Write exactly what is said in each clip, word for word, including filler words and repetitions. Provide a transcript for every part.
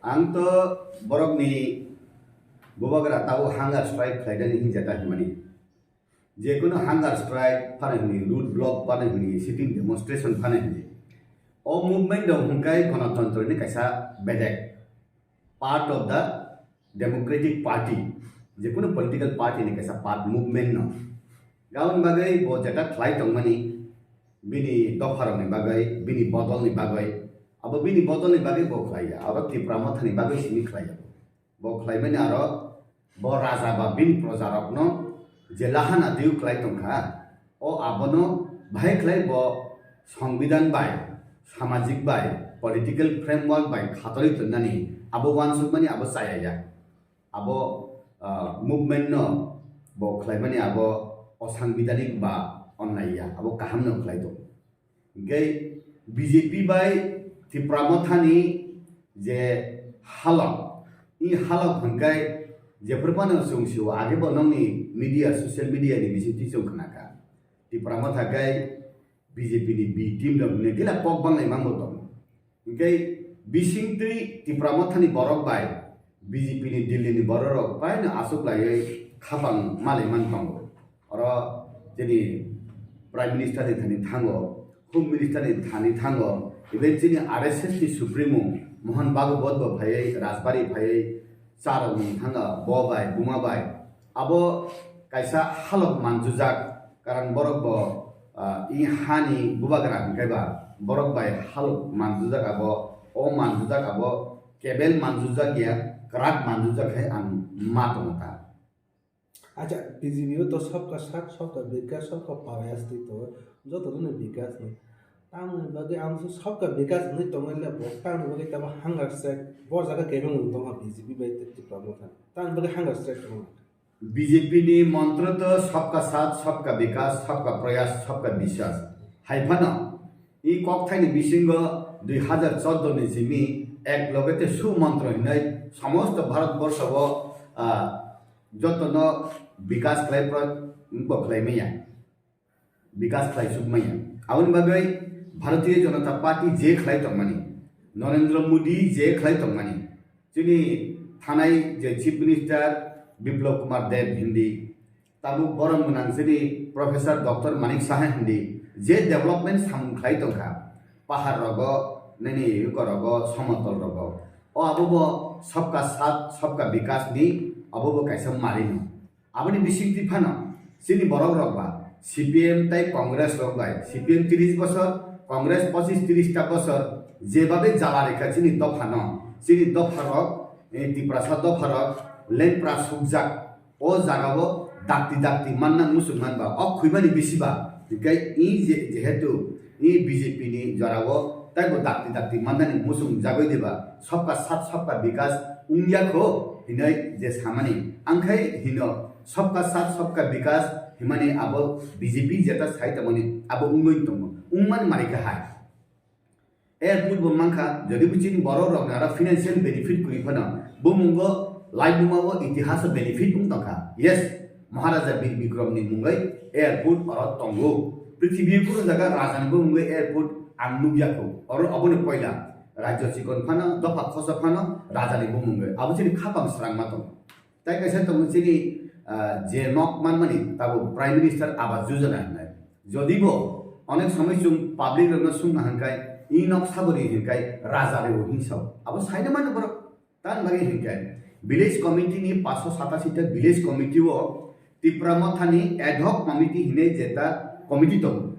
Ang to borokni bubagra tabuk hunger strike khlainani hinjata hwnmani. Jekunu hunger strike phano hwnwi, road block phano hwnwi, sitting demonstration phano hwnwi. O movement rok hwnkhai gonotantroni kaisa bedek, part of the democratic party, jekunu political party ni kaisa part movement no. Aboni bagwi bo jeta khlai tongmani, bini dopharokni bagwi, bini bodolni bagwi, abo bini bodolni bagwi bo khlaiya, abo Tipra Mothani bagwi simi khlaiya. Bo khlaimani aro bo raja ba bini projarokno je lahana diu khlai tongkha, o abono bahai khlai bo Songbidan bai, samajik bai, political framework bai khatorwi tonnani abo uansukmani abo chayaya. Abo, ah, movement no bo khlaimani abo osangbidanik ba onnaiya, abo kaham no khlai tongo. Hingke B J P bai Tipra Mothani je halok, i halok hingke jephru phano chwng sio, age bo nokni media, social media ni bisingtwi chwng khnakha. Tipra Motha khe B J P ni B team rok hwnwi gila kok banglai manbo tongo. Hingke bisingtwi Tipra Mothani borok bai B J P ni Delhi ni borok rok paino aswk laiwi khapang malai man tongo. Oro chini Prime Minister ni thani thango, Home Minister ni thani thango, even chini R S S ni Supremo Mohan Bhagwat bo phaiwi Rajbari phaiwi cha rok ni thanga bo bai, buma bai. Abo kaisa halok manjujak, karon borok bo, ah, i hani bubagra hingke ba, borok bai halok manjujak abo, o manjujak abo, kebel manjujak ya, kwrak manjujak hai ang ma tongo ta. Acha, B J P o to sabka sath, sabka bikas, sabka prayas twi tongo, joto no bikas ni. Tamoni bagwi ang se sabka bikas hwnwi tongo le bo, tamoni bagwi tamo hunger strike, bo jaga kebeng wng tongkha B J P bai tei Tipra Motha. Tamoni bagwi hunger strike tongo. B J P ni montro to sabka sath, sabka bikas, sabka prayas, sabka biswas. Hai phano, i kokthaini bisingo dui hazar chordo ni simi ek loge te su montro hinwi somosto Bharat borsho o, ah, jotono bikas khlai pro-, bo khlai maya. Bikas khlai suk maya. Aboni bagwi Bharatiya Janata Party je khlai tongmani, Narendra Modi je khlai tongmani, chini thanai je Chief Minister Biplab Kumar Deb hindi, tabuk borom gwnang chini Professor Doctor Manik Saha hindi, je development samung khlai tongkha, pahar rogo, nini yuko rogo, somotol rogo, o abo bo sabka sath, sabka bikas ni abo bo kaisa mari no. Aboni bisingtwi phano chini borok rok ba C P M tei Congress rok bai, C P M tris bosor, Congress pochis tris ta bosor, jebabe jala rekha chini dopha no, chini dopha rok, eh, Tiprasa dopha rok lengpra sukjak, o jaga o dakti dakti manna muchung man ba, o khwimani bisi ba, hinkhe i je, jehetu i B J P ni jora o tei bo dakti dakti mannani muchung jagwi diba, sabka sath sabka bikas wngya kho hinwi je samani, angkhai hino sabka sath sabka bikas himani abo B J P jeta sai tongmani abo wngwi tongo, wngmani mari khe hai. Airport bo mankha, jodi bo chini borok rok ni aro financial benefit kwrwi phano, bo mungo lai buma o itihas o benefit wng tongkha. Yes, Maharaja Bir Bikram ni mungwi airport oro tongo. Prithibi kunu jaga raja ni bumungwi airport ang nukya kho. Oro oboni poila rajyo chikon phano, dopha khosa phano raja ni bumungwi. Abo chini khapang srangma tongo. Tai kaisa tongo chini, ah, je nok manmani tabuk Prime Minister Awas Yojana hinai. Jodi bo onek somoi chwng public rokno sungna hinkai, i nok sabori hinkai raja reo hinsao. Abo saina mano borok. Tan bagwi hinkai village committee ni paanch sho satasi ta village committee o Tipra Mothani ad hoc committee hinwi jeta committee tongo.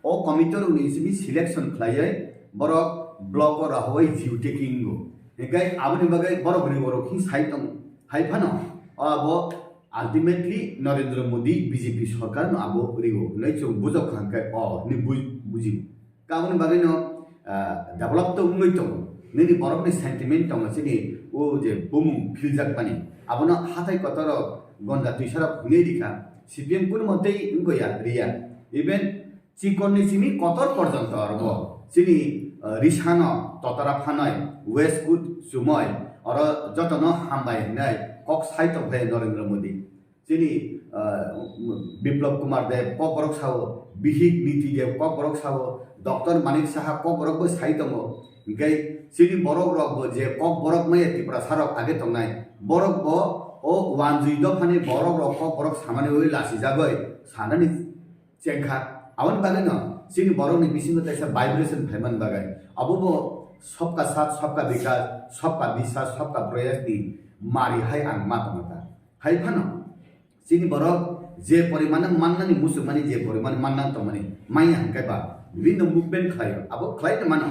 O committee rokni simi selection khlaiwi borok block o rahoi view taking o. Hinkai aboni bagwi borok ri borok hin sai tongo. Hai phano abo ultimately Narendra Modi B J P sorkar no abo rio hinwi chwng bujok kha hinkai o hinwi bu-, buji. Aboni bagwi no, ah, develop to wngwi tongo. Nini borokni sentiment tongo chini o je bumung philjak mani. Abono hathai kotor o gonda twisarok hwnwi rikha. C P M kunumo tei wngya riya. Even chikon ni simi kotor porjonto orobo chini, ah, risano totara phanai, waste kut chumai, oro jotono hambai hinai kok sai tongphai Narendra Modi. Chini, ah, Biplab Kumar Deb kokborok sao, Bihik Niti Deb kokborok sao, Doctor Manik Saha kokborok bo sai tongo. Hinkhe Chini borok rok bo je kok borok maya Tiprasa rok age tongnai, borok bo o wanjui dophani borok rok kok borok samani ui lasi jagoi sanani chengkha. Aboni bagwi no chini borok ni bisingo kaisa vibration phaimani bagwi abo bo sabka saath, sabka vikas, sabka biswas, sabka prayas ni mari hai ang ma tongkha. Hai phano chini borok je porimano mannani muchungmani, je porimano manna tongmani manya hwnkhe ba bibinno movement khlaio, abo khlaino mano.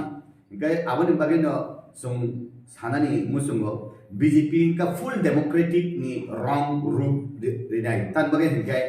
Hwnkhe aboni bagwino chwng sanani muchungo B J P wngkha full democratic ni wrong route ri-, rinai. Tamni bagwi hwnkhe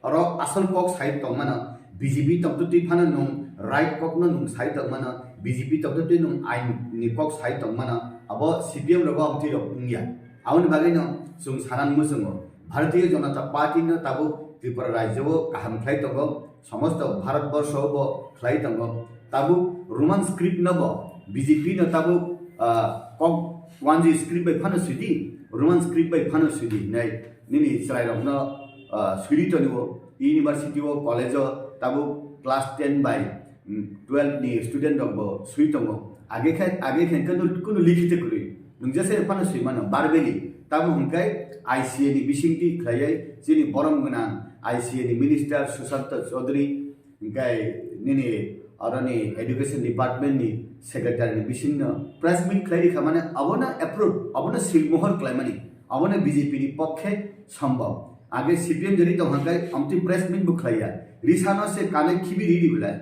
oro asol kok sai tongmano B J P tongtwtwi phano nwng right kokno nwng sai tongmano, B J P tongtwtwi nwng ain ni kok sai tongmano, abo C P M rogo amtwi rok wngya. Aboni bagwino chwng sanani muchungo. Bharatiya Janata Party no tabuk Tripura rajyo o kaham khlai tongo, somosto Bharat borsho o bo khlai tongo. Tabuk Roman script no bo B J P no tabuk, ah, kok wanjui script bai phano swidi, Roman script bai phano swidi hinai nini chwrai rok no, ah, swidi tongo. University o, college o tabuk class ten bai, mm, twelve ni student rok bo swi tongo. Age khe, age khe kunu, kunu likhite kwrwi. Nwng jesa phano swi mano, verbally. Tamo hwnkhe I C A ni bisingtwi khlaiwi chini borom gwnang I C A ni minister Sushanta Chaudhary, hwnkhe nini oroni education department ni secretary ni bisingno press meet khlai rikha, mane abono approve, abono silmohor khlaimani, abono B J P ni pokhe sombhob. Age C P M jani tong hwnkhe amtwi press meet bo khlaiya. Risano se kanai khibi ridi belai.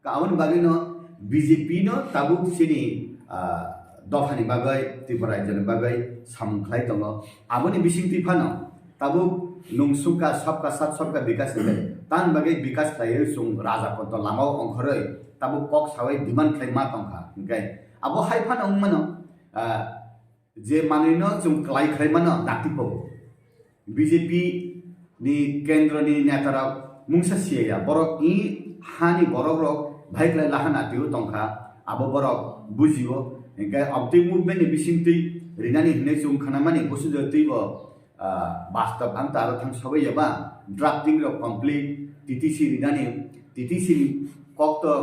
Ka aboni bagwi no B J P no tabuk chini, ah, dophani bagwi, Tripura rajyoni bagwi samung khlai tongo. Aboni bisingtwi phano tabuk nwng sukha sabka saath sabka vikas hinwi tamni bagwi vikas khlaiwi chwng raja kotor lamao ongkhorwi tabuk kok sawi demand khlai ma tongkha. Hwnkhe abo hai phano wngmano, ah, je manwino chwng klai khlai mano dakti po. B J P ni kendro ni neta rok mungsa siya ya, borok i hani borok rok bhai klai laha natiyo tongkha, abo borok bujio. Hingke amtwi movement ni bisingtwi rinani hinwi chwng khanamani busu jotwi bo, ah, bastop ang taro thang sabai ya ba drafting rok complete T T C rinani, T T C ni kok to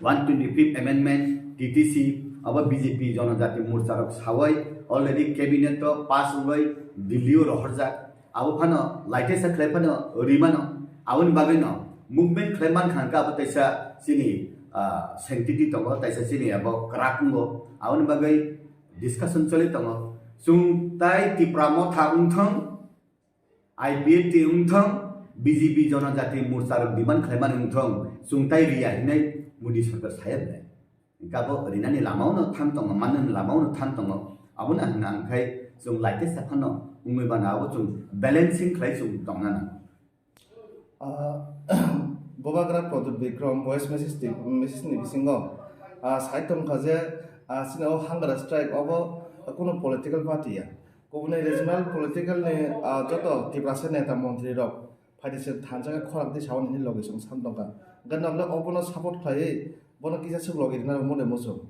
one twenty fifth amendment, T T C, abo B J P Janajati Morcha rok sawai already cabinet o pass wngwi Delhi o rohorjak. Abo phano laitesa khlai phano rimano. Aboni bagwi no movement khlai man kha hwnkhe abo taisa chini, ah, sanctity tongo, taisa chini abo kwrak wngo. Aboni bagwi discussion choli tongo. Chwng tai Tipra Motha wngthong, I P F T wngthong, B J P Janajati Morcha rok demand khlaimani wngthong, chwng tai riya hinwi Modi sarkar saya belai. Hingke abo rinani lamao no thang tongo, manani lamao no thang tongo. Abono hwnna hwnkhe chwng laitesa phano wngwi bana abo chwng balancing khlai chwng tongna nango. Ah, Bubagra Pradyut Bikram voice message ni, message ni bisingo, ah, sai tongkha je, ah, chini o hunger strike obo kunu political party ya. Kubuni regional political ni, ah, joto Tiprasa neta montri rok phaidi se thansa khe khorang twi sawi nini logi chwng sam tongkha. Hwnkhe nokle obono support khlaiwi bono kisa swk logi rina rw mode muchung.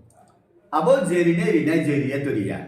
Abo je rinai rinai, je riya to riya.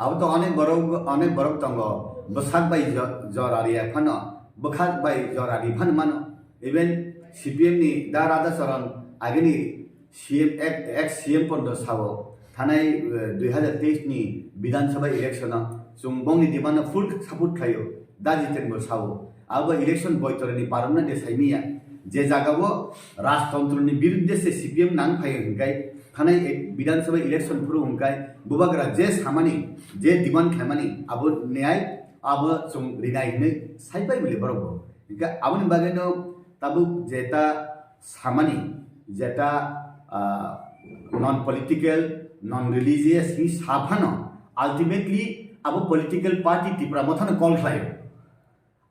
Abo to onek borok, onek borok tongo. Bwsak bai jo-, jora riya phano, bwkhak bai jora ri phano mano. Even C P M ni da Radha Charan agini C M, ek, ex C M pondo sabo, thanai, eh, dui hazar teis ni Bidhan Sabha election o chwng bongni demand no full support khlaio, da Jiten bo sabo. Abo election boitorni paromna de saimiya, je jaga o rajtontro ni birudde se C P M nang phaio hinkai, thanai ek Bidhan Sabha election phuru hinkai, bubagra je samani, je demand khlaimani, abo niyai, abo chwng rinai hinwi saipai bole borok bo. Hinka aboni bagwi no tabuk jeta samani, jeta, ah, non political, non religious hi sa phano, ultimately abo political party Tipra Mothano call khlaio.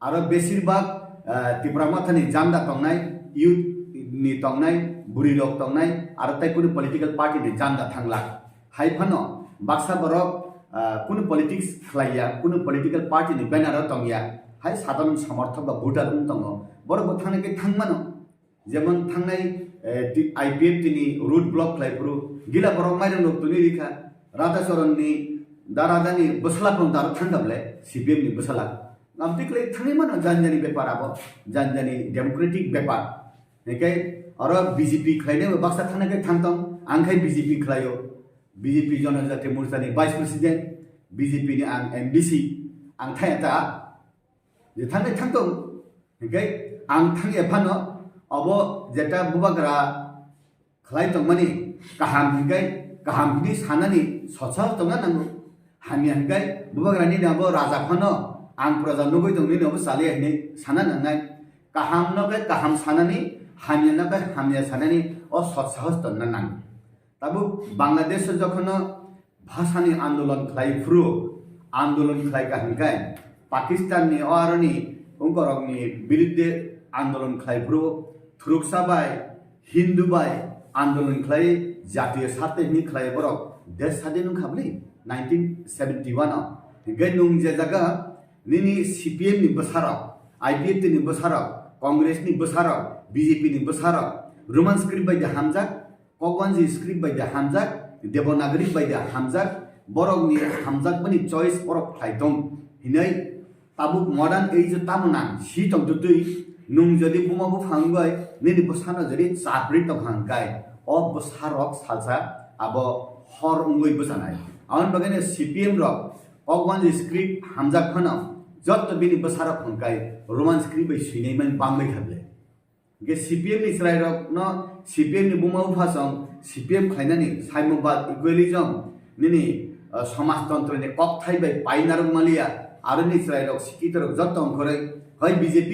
Aro besir bak, ah, Tipra Mothani janda tongnai, youth ni tongnai, bwrwi rok tongnai, aro tai kunu political party ni janda thanglak. Hai phano baksa borok, ah, kunu politics khlaiya, kunu political party ni banner o tongya, hai sadharon somorthok ba voter wng tongo, borok bo thangna khe thangmano. Jemon thangnai, eh, ti-, I P F T ni road block khlai phuru gila borok mairung rok tuni rikha, Radha Charan ni da Radha ni bwsala phano daro thangkha ble, C P M ni bwsala. Amtwi khlai thangwi mano jani jani bepar abo, jani jani democratic bepar. Hingke oro B J P khlainai bo baksa thangna khe thangtong, ang khai B J P khlaio. B J P Janajati Morcha ni Vice President, B J P ni ang M D C, ang thaya ta, je thangnai thangtong, hinkhe ang thangya phano, obo jeta bubagra khlai tongmani kaham hinkhe kaham hini sanani sotsa tongna nango. Hamya hinkhe bubagrani abo raja phano ang proja nugui tong nini obo chaliya hinwi sana nangnai. Kaham no khe kaham sanani, hamya no khe hamya sanani o sot sahos tonna nango. Tabuk Bangladesh o jokhono bhasani andolon khlai phuru, andolon khlai ka hinkhe Pakistan ni o aroni ungkorokni birudde andolon khlai phuru thuruksa bai Hindu bai andolon khlai jatiyo sarte hini khlai borok desh sadin wngkha bwle nineteen seventy one o. Hinkhe nwng je jaga nini C P M ni bwsarok, I P F T ni bwsarok, Congress ni bwsarok, B J P ni bwsarok Roman script bai de hamjak, Kokwanji script bai de hamjak, Devanagari bai de hamjak, borokni hamjakmani choice borok khlai tong hinwi tabuk modern age o tamo nang si tong twtwi nwng jodi buma buphang bai nini bwsano jodi chapri tong hang kai o bwsarok salsa abo hor wngwi bwchanai. Aboni bagwi no C P M rok Kokwanji script hamjak phano jotto bini bwsarok hwn kai Roman script bai swinai man bangwi kha bwle. Hingke C P M ni chwrairokno C P M ni buma buphasong C P M khlainani saimobad equalism nini, ah, somajtontroni kokthai bai painarok maliya aroni chwrairok sikitorok jotto ongkhoroi hoi B J P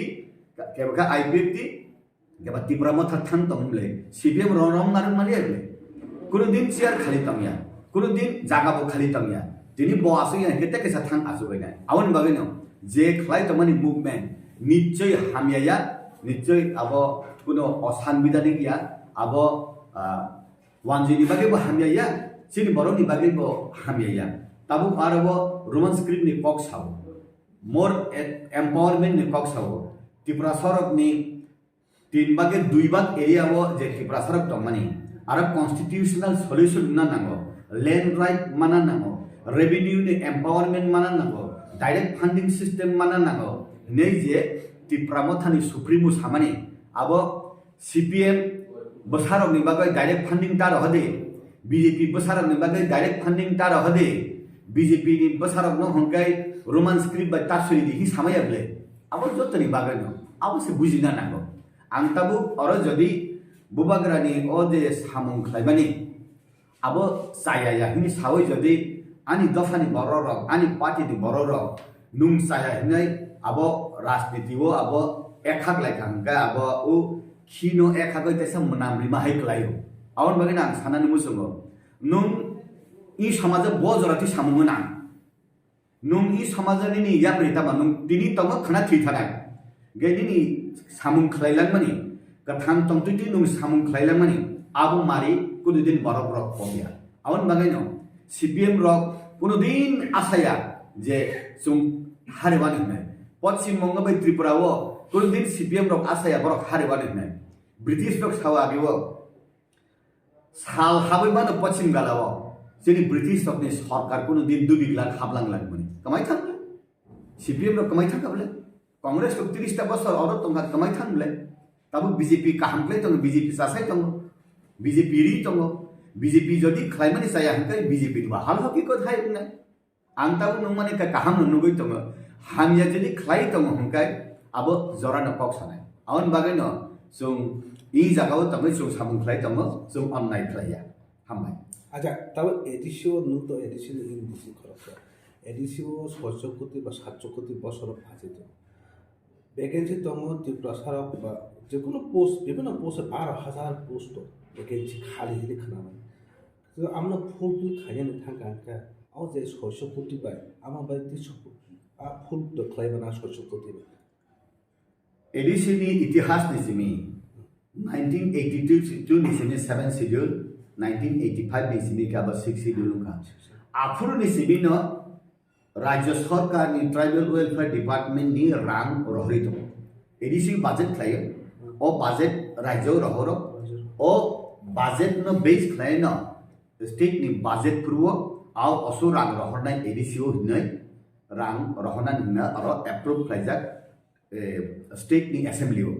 kebakha I P F T keba Tipra Motha thang tong bwle C P M rong rong narok maliya bwle. Kuno din chair khali tongya, kuno din jaga bo khali tongya. Tini bo aswk ya hete kesa thang aswk bai nai. Aboni bagwi no je khlai tongmani movement nichoi hamya ya, nichoi abo kuno osanbidanik ya, abo, ah, wanjini bagwi bo hamya ya, chini borokni bagwi bo hamya ya. Tabuk aro bo Roman script ni kok sao, more e-, empowerment ni kok sao, Tiprasa rokni tin bage dui bag area o je Tiprasa rok tongmani, aro constitutional solution wngna nango, land right mana nango, revenue ni empowerment mana nango, direct funding system mana nango hinwi je Tipra Mothani Supremo samani, abo C P M bwsarokni bagwi direct funding ta rohode, B J P bwsarokni bagwi direct funding ta rohode, B J P ni bwsarokno hwnkhai Roman script bai ta suri di hi samaya bwle? Abo jotoni bagwino, abo se bujina nango. Ang tabuk oro jodi bubagrani o je samung khlaimani, abo chaya ya hini sawi jodi ani dophani bororok, ani party ni bororok nwng chaya hinwi abo rajniti o abo ekhak lai kha hwnkhe abo o khino ekhagwi teisa mwnam rima hai kwlaio. Aboni bagwi ang sanani muchungo, nwng i somajo bo jora twi samung nang. Nwng i somajo nini yapri tama nwng tini tongo khwna thwi thanai. Ge nini samung khlai langmani, kwthang tongtwi twi nwng samung khlai langmani, abo mari kuno din borok rok kok ya. Aboni bagwi no C P M rok kuno din asaya je chwng haribani hwnwi. Poschim Bongo bai Tripura o kuno din C P M rok asaya borok haribani hwnwi. British rok sao agi o sal habwi mano Poschim Gala o. Chini British rok ni sorkar kuno din dubi glak hablang langmani. Kwmai thang bwle? C P M rok kwmai thang bwle? Congress rok tris ta bosor oro tongkha, kwmai thang bwle? Tabuk B J P kaham khlai tongo, B J P chasai tongo, B J P ri tongo. B J P jodi khlaimani chaya hwnkhe B J P ni bo hal hoki kok hai wngnai. Ang tabuk nungmani khe kaham no nugwi tongo, hamya jodi khlai tongo hwnkhe abo jora no kok sanai. Aboni bagwi no chwng i jaga o tongwi chwng samung khlai tongo, chwng onnai khlai ya. Hambai. Acha, tabuk A D C o nwng to A D C ni in bisi khoroksa. A D C o soicho koti ba satcho koti bosoro phachi tongo. Vacancy tongo Tiprasa rok ba jekono post, bibhinno post baro hajar post to vacancy khali hili khna mano. Tei amno fulfill khainani thangkha hwnkhe o je soicho koti bai ama bai tei so-, a full to khlai mano soicho koti bai. A D C ni itihas ni simi nineteen eighty-two ni simi seventh schedule, nineteen eighty-five ni simi khe abo sixth schedule wngkha. Aphuru ni simi no Rajya Sarkar ni Tribal Welfare Department ni rang rohorwi tongo. A D C budget khlaio. O budget rajya o rohoro. O budget no base khlai no state ni budget phuru o au oso rang rohornai A D C o hinwi rang rohornani hinwi aro approve khlaijak, eh, state ni assembly o.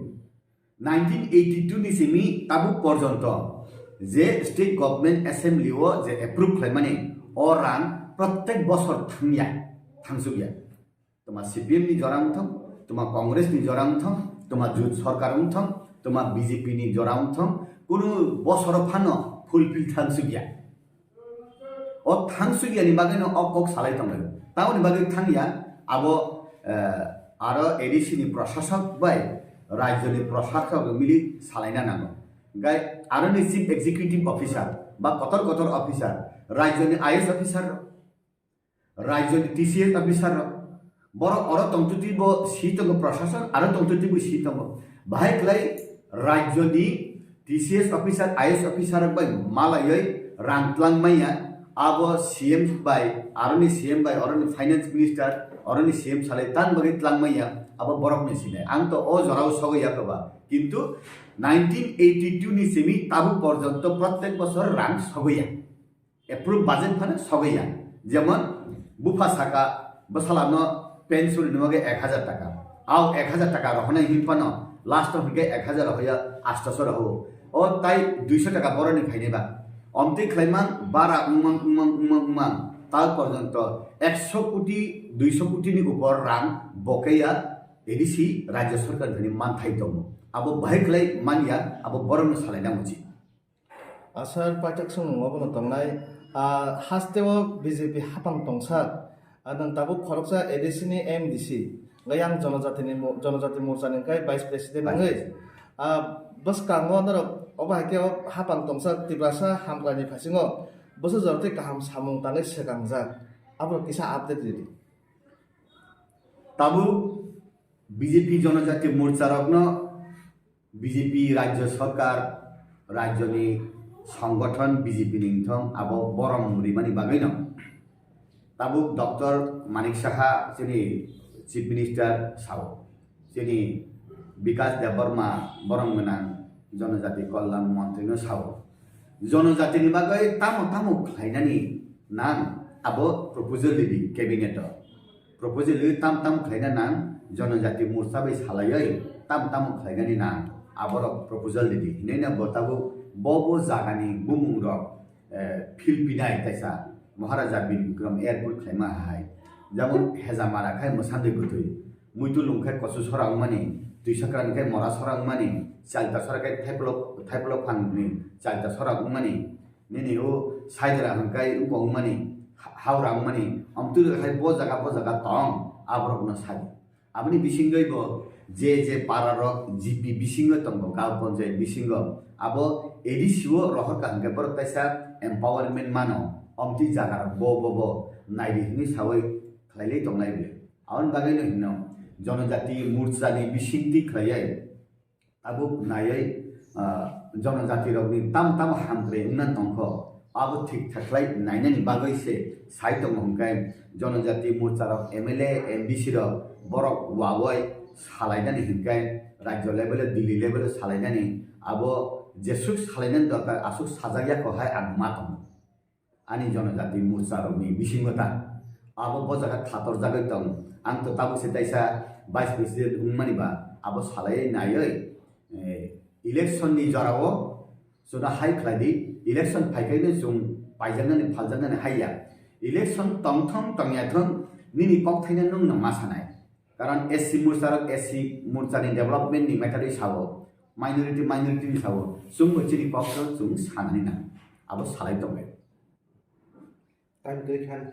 Nineteen eighty-two ni simi tabuk porjonto Je state government assembly o je approve khlaimani, o rang prottek bosor thangya, thangsukya. Toma C P M ni jora wngthong, toma Congress ni jora wngthong, toma jut sorkar wngthong, toma B J P ni jora wngthong, kunu bosoro phano fulfill thangsukya. O thangsukya ni bagwi no o kok salai tongo. Tamoni bagwi thangya abo, eh, aro A D C ni proshasok bai rajyo ni proshasok mili salaina nango. Gai aro ni chief executive officer ba kotor kotor officer, rajyo ni I A S officer rok, rajyo ni T C S officer rok, borok oro tongtwtwi bo si tongo proshasok, aro tongtwtwi bo si tongo. Bahai kwlai rajyo ni T C S officer, I A S officer rok bai malaiwi rang tlang manya, abo C M bai, aroni C M bai, oroni finance minister, oroni C M salai tan bagwi tlang manya, abo borok ni sinai. Ang to o jorao sogwi yakoba. Kintu nineteen eighty-two ni simi tabuk porjonto prottek bosor rang sogwi ya. Approve budget phano sogwi ya. Jemon bupha saka bwsalano pension ni bagwi ek hajar taka. Au ek hajar taka rohonai hin phano last o hinkhe ek hajar rohoya astoso roho. O tai duiso taka boroni phainai ba. Omtwi khlaimang bara wngmang, wngmang, wngmang, wngmang. Tal porjonto ekso koti, duiso koti ni upor rang bokeya A D C rajya sarkar ni manthai tongo. Abo bahai khlai manya, abo borokno salai nang uchi. Asar paithak songmung obono tongnai, ah, hasteo B J P hapang tongsa, ah, nwng tabuk khoroksa A D C ni M D C, gayang jonojatini mo-, jonojati morchani wngkha Vice President wngwi. Ah, bwskango norok obo hai khe o hapang tongsa Tiprasa Hamkrani phasingo bwsajak tei kaham samung tangwi swkangjak. Aboni kisa update ridi. Tabuk B J P jonojati morcha rokno B J P rajya sarkar, rajyoni songgothon B J P ni wngthong abo borom rimani bagwino tabuk Doctor Manik Saha chini Chief Minister sao, chini Bikas Debbarma borom gwnang jonojati kolyan montri no sao, jonojati ni bagwi tamo tamo khlainani nang abo proposal ridi cabinet o. Proposal rwi tam tam khlaina nang, jonojati morcha bai salaiwi tam tam khlainani nang, aborok proposal ridi. Hinwi no bo tabuk bo bo jagani bumung rok, eh, field pinai kaisa Maharaja Bir Bikram airport khlaima hai. Jabon Hejamara khai Mwsandwi Bwtwi, Muitu Lung khai Kochu Sora wngmani, Twisakra khai Mora Sora wngmani, Chalta Sora khai Thaipolo, Thaipolo Phan ni Chalta Sora wngmani, nini o Saidra hwnkhai wngkha wngmani, ha-, Haura wngmani, amtwi hai bo jaga bo jaga tong, aborokno sadi. Aboni bisingwi bo je je para rok G P bisingo tongo, gaon ponchayat bisingo, abo A D C o rohor ka hwnkhe borok kaisa empowerment mano, amtwi jaga rok bo bo bo naidi hwnwi sawi khlailai tongnai bwle. Aboni bagwi no hino jonojati morchani bisingtwi khlaiwi tabuk naiwi, ah, jonojatirokni tamo tamo hamkrai wngna tongkho, abo thik thaklai nainani bagwi se sai tongo hwnkhe jonojati morcharok M L A, M D C rok borok wawi salainani hwnkhe rajyo level o, Delhi level o salainani abo jesuk salainani dorkar aswk sajak yakho hai ang ma tongo. Ani jonojati morcha rokni bisingo ta abo bo jaga thator jagwi tong. Ang to tabuk se taisa vice president wngmani ba abo salai naiwi, eh, election ni jorao chwna hai khlai di, election phai khe no chwng paijaknani phaljaknani hai ya. Election tong thong tong ya thong nini kok thaina nwng no ma sanai. Karon S C morcha rok S C morcha ni development ni matter wi sao, minority minority ni sao, chwng bo chini kok no chwng sanani nang. Abo salai tong. Time twi khan